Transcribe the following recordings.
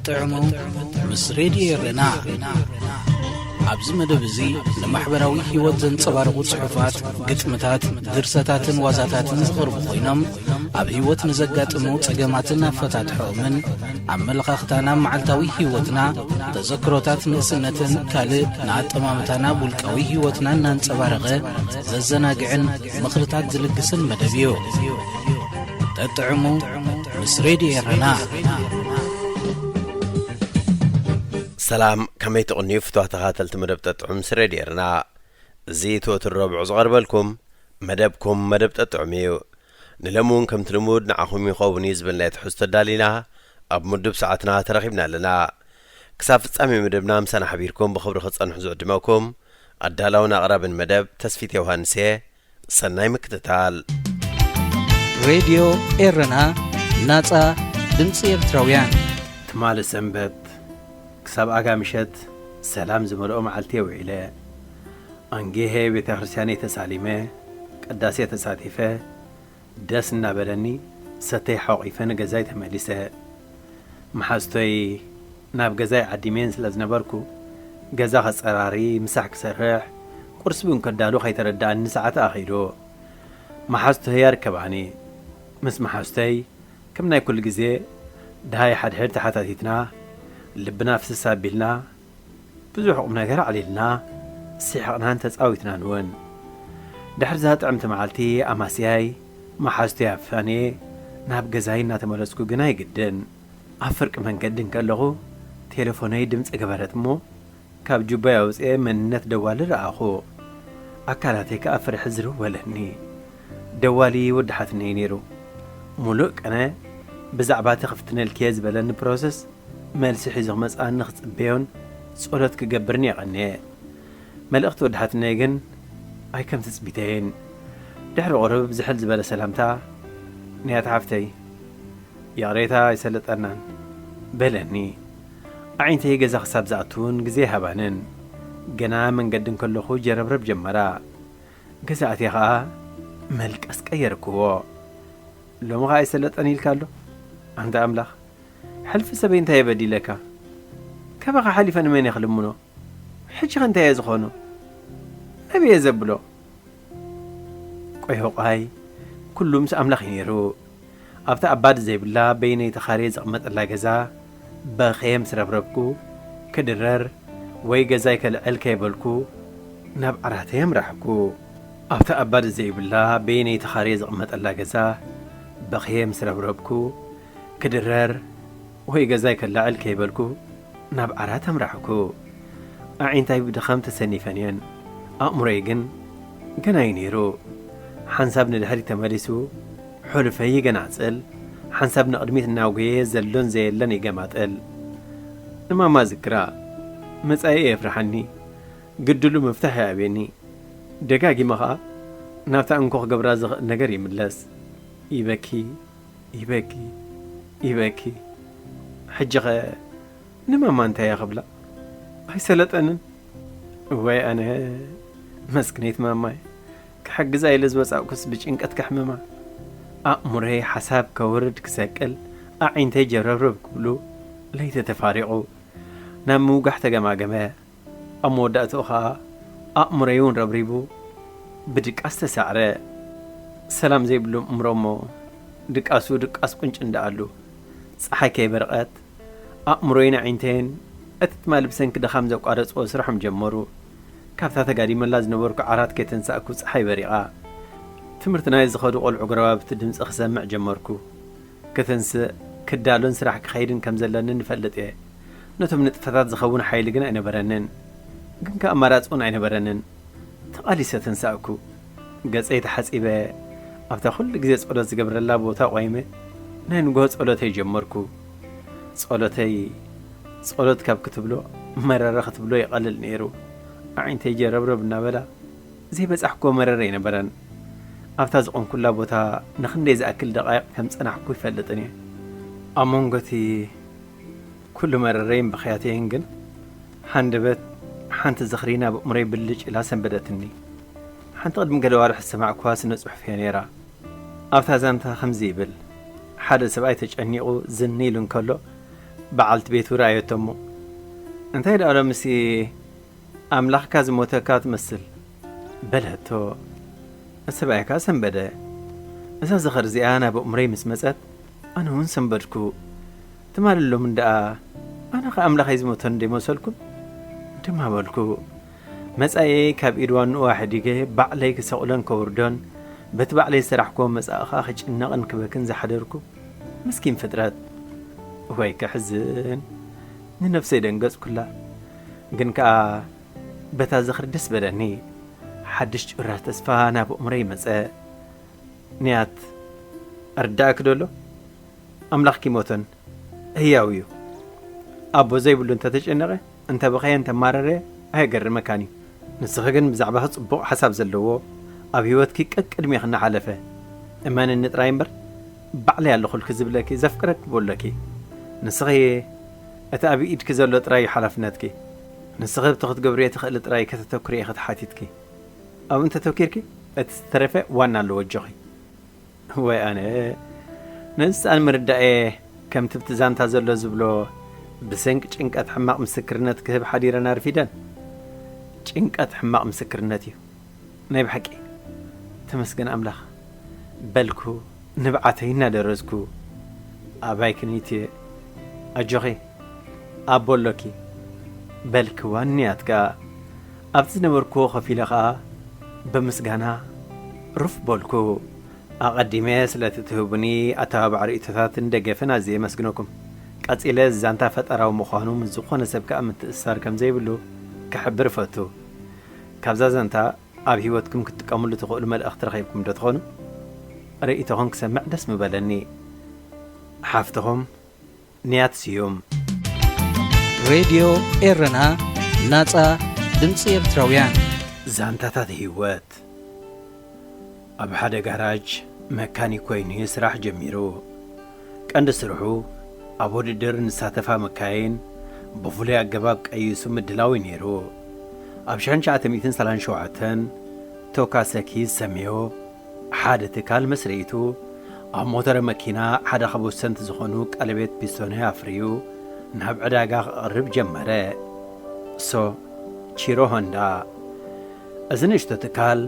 ጥዕሙ ምስ ሬድዮ ኤረና። ኣብዚ መደብ እዚ ንማሕበራዊ ህይወት ዘንጸባርቑ ጽሑፋት፣ ግጥምታት፣ ድርሰታትን ዋዛታትን ዝቐርቡ ኮይኖም፣ ኣብ ህይወት ንዘጋጥሙ ጸገማትን ኣፈታትሖኦምን፣ ኣመለኻኽታና፣ መዓልታዊ ህይወትና፣ ተዘክሮታት ንእስነትን ካልእ ንኣጠማምታና ውልቃዊ ህይወትና እናንጸባረቐ ዘዘናግዕን ምኽርታት ዝልግስን መደብ እዩ። ጠጥዕሙ ምስ ሬድዮ ኤረና። ሰላም፣ ከመይ ትቕንዩ ፍትዋ ተኸታተልቲ መደብ ጠጥዑም ምስ ሬድዮ ኤረና? እዚ እቲ ወትሩ ረቡዕ ዝቐርበልኩም መደብኩም መደብ ጠጥዑም እዩ። ንሎሚ እውን ከምቲ ልሙድ ንዓኹም ይኸውን እዩ ዝበልናዮ ትሕዝቶ ኣዳሊና ኣብ ምዱብ ሰዓትና ተረኺብና ኣለና። ክሳብ ፍጻሜ መደብና ምሳና ሓቢርኩም ብኽብሪ ክትጸንሑ ዝዕድመኩም ኣዳላውን ኣቕራብን መደብ ተስፊት ዮሃንስ እየ። ሰናይ ምክትታል። ሬድዮ ኤረና፣ ናጻ ድምጺ ኤርትራውያን። ትማሊ ሰንበት ክሳብ ኣጋ ምሸት ሰላም ዝመልኦ መዓልቲ ውዒለ። ኣንጊሀ ቤተ ክርስቲያነይ ተሳሊመ፣ ቅዳሴ ተሳቲፈ፣ ደስ እናበለኒ ሰተይ ሓቑፈ ንገዛይ ተመሊሰ። መሓዝቶይ ናብ ገዛይ ዓዲመየን ስለ ዝነበርኩ፣ ገዛ ከጸራሪ፣ ምሳሕ ክሰርሕ፣ ቁርሲ እውን ከዳሉ ከይተረድኣኒ ሰዓት ኣኺሉ። መሓዝቶይ ኣርከባኒ። ምስ መሓዝቶይ ከም ናይ ኩሉ ግዜ ደሃይ ሓድሕድ ተሓታቲትና፣ ልብና ፍስስ ኣቢልና፣ ብዙሕ ቁም ነገር ኣዕሊልና፣ ስሒቕናን ተጻዊትናን እውን። ድሕሪ እዛ ጥዕምቲ መዓልቲ ኣማስያይ መሓዝቶይ ኣፋንየ ናብ ገዛይ እናተመለስኩ ግን ኣይግድን። ኣብ ፍርቂ መንገዲ እንከለኹ ቴሌፎነይ ድምጺ ገበረት እሞ፣ ካብ ጁባይ ኣውጽኤ መንነት ደዋሊ ረኣኹ። ኣካላተይ ከኣ ፍርሒ ዝርው በለኒ። ደዋሊ ወዲ ሓትነይ ነይሩ። ሙሉእ ቀነ ብዛዕባ እቲ ክፍትነልኪ እየ ዝበለኒ ፕሮሰስ መልሲ ሒዙ ክመጽኣኒ ክጽበዮን ጸሎት ክገብርን እየ ቀንየ። መልእኽቲ ወዲ ሓትነይ ግን ኣይከም ትጽቢተይን። ድሕሪ ቁሩብ ዝሕል ዝበለ ሰላምታ፣ "ንያት ሓፍተይ፣ ይቕሬታ ኣይሰለጠናን" በለኒ። ኣዒንተይ ገዛ ክሳብ ዝኣትውን ግዜ ኣይሃባንን። ገና መንገዲ እንከለኹ ጀረብረብ ጀመራ። ገዛ ኣትየ ኸኣ መልቀስ ቀየርክዎ። "ሎሚ ኸኣ ኣይሰለጠን ኢልካ ኣሎ? ኣንታ ኣምላኽ፣ ሕልፊ ሰበይ እንታይ እየ በዲለካ? ካባኻ ሓሊፈ ንመን እየ ክልምኖ? ሕጂ ኸ እንታይ እየ ዝኾኖ? መን እየ ዘብሎ?" ቆይ ሆቓይ፣ ኩሉ ምስ ኣምላኽ እዩ ነይሩ። ኣብታ ኣባዲ ዘይብላ በይነይ ተኻርየ ዝቕመጠላ ገዛ በኽየ ምስ ረብረብኩ፣ ክድረር ወይ ገዛይ ከልዕል ከይበልኩ ናብ ዓራተይ ኣምራሕኩ። ኣብታ ኣባዲ ዘይብላ በይነይ ተኻርየ ዝቕመጠላ ገዛ በኽየ ምስ ረብረብኩ፣ ክድረር ወይ ገዛይ ከላዕል ከይበልኩ ናብ ዓራት ኣምራሕኩ። ኣዒንታይ ብድኻም ተሰኒፈን እየን። ኣእምሮይ ግን ገና እዩ ነይሩ። ሓንሳብ ንድሕሪት ተመሊሱ፣ ሕሉፈይ ይገናጽል፣ ሓንሳብ ንቕድሚት እናጎየ ዘሎን ዘየለን ይገማጥል። ንማማ ዝክራ፣ መጻኢ የፍርሓኒ፣ ግድሉ ምፍታሕ ይኣብየኒ። ደጋጊመ ኸኣ ናብታ እንኮ ክገብራ ዝኽእል ነገር ይምለስ። ይበኪ፣ ይበኪ፣ ይበኪ። ሕጂኸ ንማማ እንታይ እየ ክብላ? ኣይሰለጠንን። እዋይ ኣነ መስክነይቲ ማማይ፣ ክሕግዛ ኢለ ዝወጻእኩስ ብጭንቀት ከሕምማ። ኣእምሮይ ሓሳብ ከውርድ ክሰቅል፣ ኣዒንተይ ጀረብረብ ክብሉ፣ ለይቲ ተፋሪቑ ናብ ምውጋሕ ተገማገመ። ኣብ መወዳእትኡ ኸኣ ኣእምሮይ እውን ረብሪቡ ብድቃስ ተሳዕረ። ሰላም ዘይብሉ እምሮ እሞ ድቃሱ ድቃስ ቁንጭ እንዳኣሉ። ጸሓይ ከይበርቐት ኣእምሮይን ኣዒንተይን እቲ ትማሊ ብሰንኪ ድኻም ዘቋረጽዎ ስርሖም ጀመሩ። ካብታ ተጋዲመላ ዝነበርኩ ዓራት ከይተንሳእኩ ጸሓይ በሪቓ። ትምህርቲ ናይ ዝኸዱ ቆልዑ ጎረባብቲ ድምጺ ክሰምዕ ጀመርኩ። ከተንስእ፣ ክዳሎን ስራሕ ክኸይድን ከም ዘለኒ ንፈልጥ እየ። ነቶም ንጥፈታት ዝኸውን ሓይሊ ግን ኣይነበረንን። ግን ከኣ ኣማራጺ እውን ኣይነበረንን። ተቓሊሰ ተንሳእኩ። ገጸይ ተሓጺበ፣ ኣብታ ኩሉ ግዜ ጸሎት ዝገብረላ ቦታ ቆይመ፣ ናይ ንግሆ ጸሎተይ ጀመርኩ። ጸሎተይ፣ ጸሎት ካብ ክትብሎ፣ መረረ ክትብሎ ይቐልል ነይሩ። ኣዒንተይ ጀረብረብ እናበላ፣ ዘይበጻሕክዎ መረረ ኣይነበረን። ኣብታ ዝቖምኩላ ቦታ ንኽንደይ ዝኣክል ደቓይቕ ከም ጸናሕኩ ይፈልጥን እየ። ኣብ መንጎ እቲ ኩሉ መረረይን ብኽያተይን ግን፣ ሃንደበት ሓንቲ ዝኽሪ ናብ ኣእምሮይ ብልጭ ኢላ ሰንበደትኒ። ሓንቲ ቅድሚ ገለ ኣዋርሕ ዝሰማዕኩዋ ስነ ጽሑፍ እያ ነይራ። ኣብታ ዛንታ ከምዚ ይብል፣ ሓደ ሰብኣይ ተጨኒቑ ዝን ኢሉ እንከሎ፣ በዓልቲ ቤቱ ረኣየቶ እሞ፣ "እንታይ ደኣ ሎምሲ ኣምላኽካ ዝሞተካ ትመስል?" በለቶ። ሰብኣይካ ሰንበደ። እዛ ዝኽሪ እዚኣ ናብ ኣእምሮይ ምስ መጸት፣ ኣነ እውን ሰንበድኩ። ትማሊ ሎምን ደኣ ኣነ ኸኣ ኣምላኸይ ዝሞተኒ ዶ ይመሰልኩም? ድማ በልኩ። መጻኢየይ ካብ ኢድ ዋንኡ ኣሕዲገ ባዕለይ ክሰቕሎን ከውርዶን፣ በቲ ባዕለይ ዝሰራሕክዎ መጻኢ ኸኣ ክጭነቕን ክበክን ዝሓደርኩ ምስኪን ፍጥረት። ወይ ከሕዝን! ንነፍሰይ ደንገጽኩላ። ግን ከኣ በታ ዝኽሪ ደስ በለኒ። ሓድሽ ጩራ ተስፋ ናብ ኣእምሮይ መጸ። ንያት፣ ኣርዳእኪ ዶ ኣሎ? ኣምላኽኪ ሞተን ህያው እዩ። ኣቦ ዘይብሉ እንተተጨነቐ፣ እንተበኸየ፣ እንተማረረ ኣየገርመካን እዩ። ንስኺ ግን ብዛዕባኺ ጽቡቕ ሓሳብ ዘለዎ፣ ኣብ ህይወትኪ ቀቅድሜኺ እናሓለፈ እመንኒ ጥራይ እምበር፣ ባዕለይ ኣለኹልኪ ዝብለኪ፣ ዘፍቅረኪ ቦሎኪ። ንስኺ እቲ ኣብ ኢድኪ ዘሎ ጥራይ እዩ ሓላፍነትኪ። ንስኺ ኣብቲ ክትገብርዮ ትኽእሊ ጥራይ ከተተኩሪ ኢኺ ተሓቲትኪ። ኣብኡ እንተተኪርኪ፣ እቲ ዝተረፈ ዋና ኣለዎ ኣጆኺ። ወይ ኣነ፣ ነዚ ሰኣን ምርዳእ እየ፣ ከምቲ ብቲ ዛንታ ዘሎ ዝብሎ፣ ብሰንኪ ጭንቀት ሕማቕ ምስክርነት ክህብ ሓዲረን ኣርፊደን። ጭንቀት ሕማቕ ምስክርነት እዩ። ናይ ብሓቂ። ተመስገን ኣምላኽ። በልኩ፣ ንብዓተይ እናደረዝኩ። ኣባይ ክንይትየ። ኣጆኺ፣ ኣቦ ኣሎኪ። በልኪ ዋንያት ከኣ። ኣብቲ ዝነበርኩዎ ኮፍ ኢለ ኸኣ፣ ብምስጋና ሩፍ በልኩ። ኣቐዲመ ስለቲ ትህቡኒ ኣተባባዕ ርእይቶታትን ደገፍን ኣዝየ የመስግነኩም። ቀጺለ እዚ ዛንታ ፈጠራዊ ምዃኑ ምስ ዝኾነ ሰብ ከኣ ምትእስሳር ከም ዘይብሉ ክሕብር እፈቱ። ካብዛ ዛንታ ኣብ ህይወትኩም ክትጥቀምሉ ትኽእሉ መልእኽቲ ረኺብኩም ዶ ትኾኑ? ርእይቶኹም ክሰምዕ ደስ ምበለኒ። ሓፍትኹም ንያት ስዩም። ሬድዮ ኤረና፣ ናጻ ድምጺ ኤርትራውያን። ዛንታታት ህይወት። ኣብ ሓደ ጋራጅ መካኒክ ኮይኑ እዩ ስራሕ ጀሚሩ። ቀንዲ ስርሑ ኣብ ውድድር ንሳተፋ መካይን ብፍሉይ ኣገባብ ቀይሱ ምድላው እዩ ነይሩ። ኣብ ሽሕን ትሽዓተ ሚእትን ሰላሳን ሸውዓተን ቶካሰኪ ዝሰመዮ ሓደ ትካል ምስ ርእይቱ፣ ኣብ ሞተረ መኪና ሓደ ካብ ወሰንቲ ዝኾኑ ቀለቤት ፒስቶነ ኣፍርዩ ናብ ዕዳጋ ክቐርብ ጀመረ። ሶ ቺሮ ሆንዳ። እዚ ንእሽቶ ትካል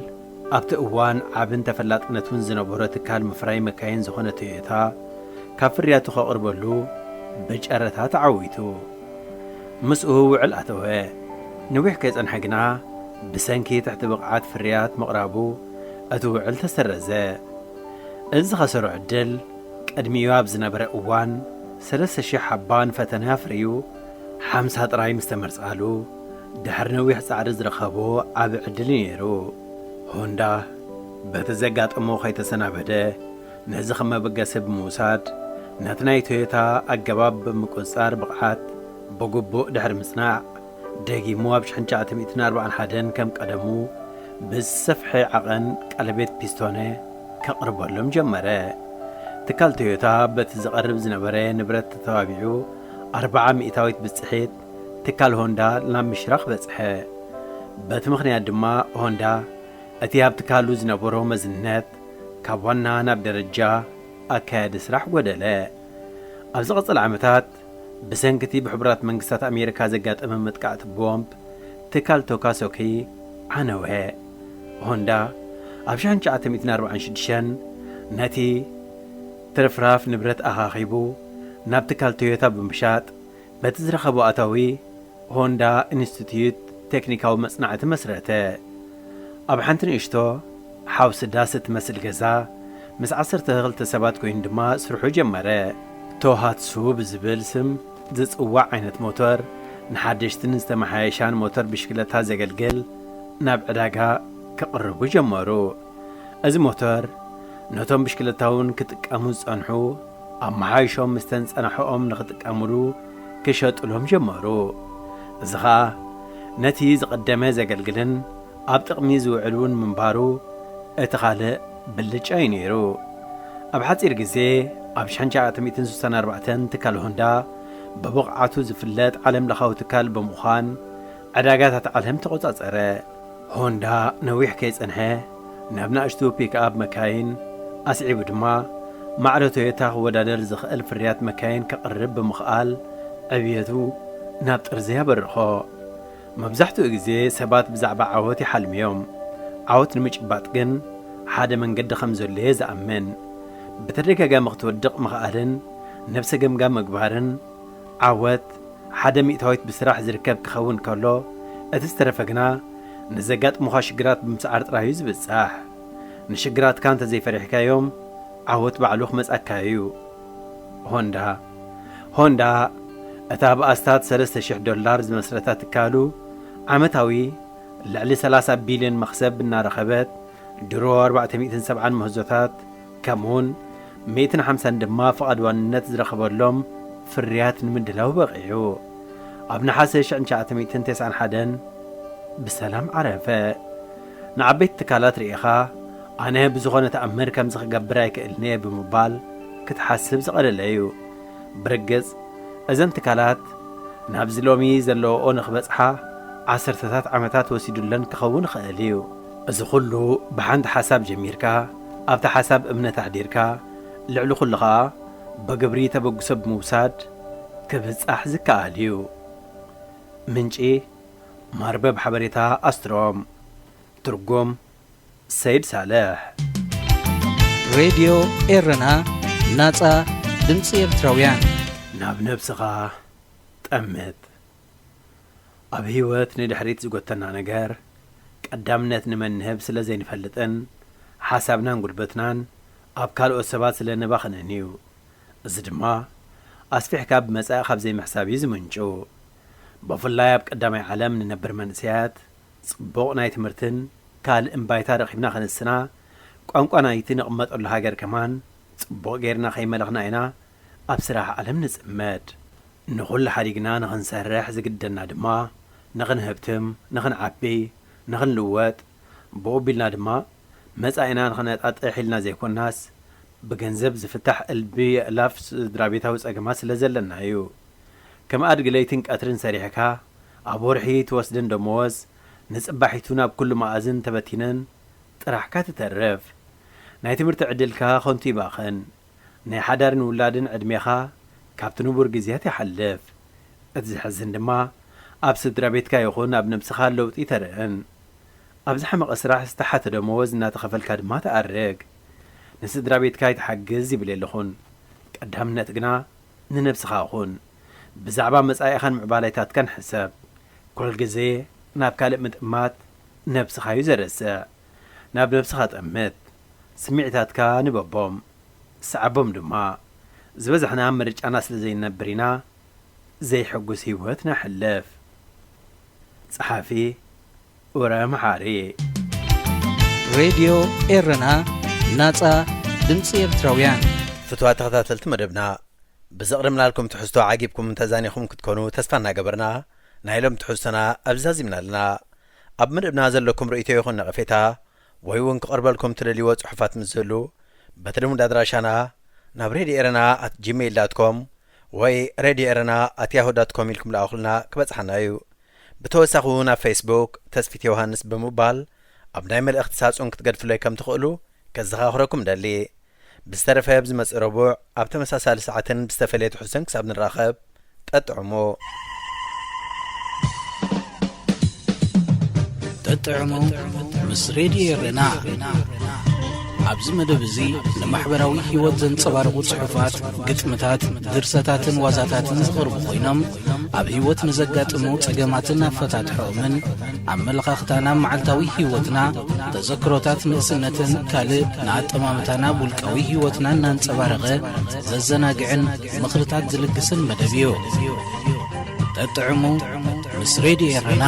ኣብቲ እዋን ዓብን ተፈላጥነቱን ዝነበሮ ትካል ምፍራይ መካይን ዝኾነ ቶዮታ፣ ካብ ፍርያቱ ከቕርበሉ ብጨረታ ተዓዊቱ። ምስኡ ውዕል ኣተወ። ነዊሕ ከይጸንሐ ግና፣ ብሰንኪ ትሕቲ ብቕዓት ፍርያት ምቕራቡ፣ እቲ ውዕል ተሰረዘ። እዚ ዝኸሰሮ ዕድል፣ ቅድሚኡ ኣብ ዝነበረ እዋን፣ ሰለስተ ሽሕ ሓባ ንፈተነ ኣፍርዩ፣ ሓምሳ ጥራይ ምስ ተመርጻሉ፣ ድሕሪ ነዊሕ ጻዕሪ ዝረኸቦ ዓቢ ዕድል እዩ ነይሩ። ሆንዳ በቲ ዘጋጠሞ ከይተሰናበደ፣ ነዚ ከም መበገሲ ብምውሳድ፣ ነቲ ናይ ቶዮታ ኣገባብ ብምቁጽጻር ብቕዓት ብግቡእ ድሕሪ ምጽናዕ፣ ደጊሙ ኣብ ሽሕን ትሽዓተ ሚእትን ኣርባዓን ሓደን ከም ቀደሙ ብዝሰፍሐ ዓቐን ቀለቤት ፒስቶነ ከቕርበሎም ጀመረ። ትካል ቶዮታ በቲ ዝቐርብ ዝነበረ ንብረት ተተባቢዑ፣ ኣርብዓ ሚእታዊት ብጽሒት ትካል ሆንዳ ናብ ምሽራኽ በጽሐ። በቲ ምኽንያት ድማ ሆንዳ እቲ ኣብ ትካሉ ዝነበሮ መዝነት ካብ ዋና ናብ ደረጃ ኣካያዲ ስራሕ ጎደለ። ኣብ ዝቐጸለ ዓመታት፣ ብሰንኪ እቲ ብሕቡራት መንግስታት ኣሜሪካ ዘጋጠመ መጥቃዕቲ ቦምብ፣ ትካል ቶካሶኪ ዓነወ። ሆንዳ ኣብ ሽሕን ትሽዓተ ሚእትን ኣርባዓን ሽዱሽተን ነቲ ትርፍራፍ ንብረት ኣኻኺቡ ናብ ትካል ቶዮታ ብምሻጥ፣ በቲ ዝረኸቦ ኣታዊ፣ ሆንዳ ኢንስቲትዩት ቴክኒካዊ መጽናዕቲ መስረተ። ኣብ ሓንቲ ንእሽቶ ሓውሲ ዳስ እትመስል ገዛ፣ ምስ ዓሰርተ ክልተ ሰባት ኮይኑ ድማ ስርሑ ጀመረ። ቶሃትሱ ብዝብል ስም ዝጽዋዕ ዓይነት ሞተር፣ ንሓደሽትን ዝተመሓየሻን ሞተር ብሽክለታ ዘገልግል፣ ናብ ዕዳጋ ክቕርቡ ጀመሩ። እዚ ሞተር፣ ነቶም ብሽክለታ እውን ክጥቀሙ ዝጸንሑ፣ ኣመሓይሾም ምስተን ጸናሕኦም ንኽጥቀምሉ ክሸጡሎም ጀመሩ። እዚ ኸኣ ነቲ ዝቐደመ ዘገልግልን ኣብ ጥቕሚ ዝውዕል እውን ምንባሩ እቲ ካልእ ብልጫ እዩ ነይሩ። ኣብ ሓጺር ግዜ፣ ኣብ ሽሕን ትሽዓተ ሚእትን ስሳን ኣርባዕተን ትካል ሆንዳ ብብቕዓቱ ዝፍለጥ ዓለምለኻዊ ትካል ብምዃን ዕዳጋታት ዓለም ተቖጻጸረ። ሆንዳ ነዊሕ ከይጸንሐ፣ ናብ ንኣሽቱ ፒክኣፕ መካይን፣ ኣስዒቡ ድማ ማዕረ ቶዮታ ክወዳደር ዝኽእል ፍርያት መካይን ከቕርብ ብምኽኣል፣ ዕብየቱ ናብ ጥርዚ ያበርኾ። መብዛሕትኡ ግዜ ሰባት ብዛዕባ ዓወት ይሓልሙ እዮም። ዓወት ንምጭባጥ ግን ሓደ መንገዲ ከም ዘሎ እየ ዝኣምን። ብተደጋጋሚ ክትወድቕ ምኽኣልን ነብሰ ገምጋም ምግባርን። ዓወት ሓደ ሚእታዊት ብስራሕ ዝርከብ ክኸውን ከሎ፣ እቲ ዝተረፈ ግና ንዘጋጥሙኻ ሽግራት ብምስዓር ጥራይ እዩ ዝብጻሕ። ንሽግራትካ እንተዘይፈሪሕካዮም፣ ዓወት ባዕሉ ክመጻካ እዩ። ሆንዳ። ሆንዳ፣ እታ ብኣስታት ሰለስተ ሽሕ ዶላር ዝመስረታ ትካሉ፣ ዓመታዊ ልዕሊ ሰላሳ ቢልዮን መኽሰብ እናረኸበት፣ ድሮ ኣርባዕተ ሚእትን ሰብዓን ምህዞታት፣ ከምኡውን ሚእትን ሓምሳን ድማ ፍቓድ ዋንነት ዝረኸበሎም ፍርያት ንምድላው በቒዑ። ኣብ ነሓሰ ሽሕን ትሽዓተ ሚእትን ተስዓን ሓደን ብሰላም ዓረፈ። ንዓበይቲ ትካላት ርኢኻ፣ ኣነ ብዝኾነ ተኣምር ከምዚ ክገብር ኣይክእልን እየ ብምባል ክትሓስብ ዝቐለለ እዩ። ብርግጽ፣ እዘን ትካላት ናብዚ ሎሚ ዘለዎኦ ንኽበጽሓ ዓሰርተታት ዓመታት ወሲዱለን ክኸውን ይኽእል እዩ። እዚ ኹሉ ብሓንቲ ሓሳብ ጀሚርካ፣ ኣብታ ሓሳብ እምነት ኣሕዲርካ፣ ልዕሊ ኩሉ ኸኣ ብግብሪ ተበግሶ ብምውሳድ ክብጻሕ ዝከኣል እዩ። ምንጪ፣ መርበብ ሓበሬታ ኣስትሮም። ትርጉም፣ ሰይድ ሳልሕ። ሬድዮ ኤረና፣ ናጻ ድምጺ ኤርትራውያን። ናብ ነብስኻ ጠምት። ኣብ ህይወት ንድሕሪት ዝጎተና ነገር ቀዳምነት ንመን ንህብ ስለ ዘይንፈልጥን ሓሳብናን ጉልበትናን ኣብ ካልኦት ሰባት ስለ ነባኽንን እዩ። እዚ ድማ ኣስፊሕካ ብመጻኢ ካብ ዘይምሕሳብ እዩ ዝምንጩ። ብፍላይ ኣብ ቀዳማይ ዓለም ንነብር መንእሰያት፣ ጽቡቕ ናይ ትምህርትን ካልእን ባይታ ረኺብና ክንስና፣ ቋንቋ ናይቲ ንቕመጠሉ ሃገር ከማን ጽቡቕ ጌርና ከይመለኽና ኢና ኣብ ስራሕ ዓለም ንጽመድ። ንኹሉ ሓዲግና ንኽንሰርሕ ዝግደና ድማ፣ ንኽንህብትም፣ ንኽንዓቢ፣ ንኽንልወጥ፣ ብኡ ቢልና ድማ መጻኢና ንኽነጣጥሕ ኢልና ዘይኮናስ፣ ብገንዘብ ዝፍታሕ እልቢ የእላፍ ስድራ ቤታዊ ጸገማት ስለ ዘለና እዩ። ከም ኣድጊ ለይትን ቀትርን ሰሪሕካ፣ ኣብ ወርሒ ትወስደን ደመወዝ፣ ንጽባሒቱ ናብ ኩሉ መኣዝን ተበቲነን ጥራሕካ ትተርፍ። ናይ ትምህርቲ ዕድልካ ኸንቱ ይባኽን። ናይ ሓዳርን ውላድን ዕድሜኻ ካብቲ ንቡር ግዜያት ይሓልፍ። እቲ ዘሕዝን ድማ፣ ኣብ ስድራ ቤትካ ይኹን ኣብ ነብስኻ ለውጢ ተርእን። ኣብ ዝሓመቐ ስራሕ ዝተሓተ ደመወዝ እናተኸፈልካ ድማ ትኣርግ። ንስድራ ቤትካ ኣይትሓግዝ ይብል የለኹን። ቀዳምነት ግና ንነብስኻ ኩን። ብዛዕባ መጻኢኻን ምዕባሌታትካን ሕሰብ። ኩል ግዜ ናብ ካልእ ምጥማት ነብስኻ እዩ ዘረስዕ። ናብ ነብስኻ ጠምት። ስምዒታትካ ንበቦም። ሰዓቦም ድማ። ዝበዛሕና ምርጫና ስለ ዘይንነብር ኢና ዘይሕጉስ ህይወት ነሕልፍ። ጸሓፊ፣ ኡረ መሓሪ። ሬድዮ ኤረና፣ ናጻ ድምጺ ኤርትራውያን። ፍትዋት ተኸታተልቲ መደብና፣ ብዘቕረብናልኩም ትሕዝቶ ዓጊብኩም ተዛኒኹም ክትኮኑ ተስፋ እናገበርና፣ ናይ ሎም ትሕዝቶና ኣብዚ ዛዚምና ኣለና። ኣብ መደብና ዘለኩም ርእይቶ ይኹን ነቐፌታ፣ ወይ እውን ክቐርበልኩም ትደልይዎ ጽሑፋት ምስ ዝህሉ፣ በቲ ልሙድ ኣድራሻና ናብ ሬድዮ ኤረና ኣት ጂሜይል ዳት ኮም ወይ ሬድዮ ኤረና ኣት ያሁ ዳት ኮም ኢልኩም ለኣኹልና ክበጽሓና እዩ። ብተወሳኺ እውን ኣብ ፌስቡክ ተስፊት ዮሃንስ ብምባል ኣብ ናይ መልእኽቲ ሳጹን ክትገድፍለይ ከም ትኽእሉ ከዘኻኽረኩም ደሊ። ብዝተረፈ ኣብ ዝመጽእ ረቡዕ ኣብ ተመሳሳሊ ሰዓትን ብዝተፈለየ ትሕዝቶን ክሳብ ንራኸብ፣ ጠጥዕሙ። ጠጥዕሙ ምስ ሬድዮ ኤረና። ኣብዚ መደብ እዚ ንማሕበራዊ ህይወት ዘንጸባርቑ ጽሑፋት፣ ግጥምታት፣ ድርሰታትን ዋዛታትን ዝቐርቡ ኮይኖም፣ ኣብ ህይወት ንዘጋጥሙ ጸገማትን ኣፈታትሖምን፣ ኣመለኻኽታና፣ መዓልታዊ ህይወትና፣ ተዘክሮታት ንእስነትን ካልእ ንኣጠማምታና ኣብ ውልቃዊ ህይወትና እናንጸባረቐ ዘዘናግዕን ምኽርታት ዝልግስን መደብ እዩ። ጠጥዕሙ ምስ ሬድዮ ኤረና።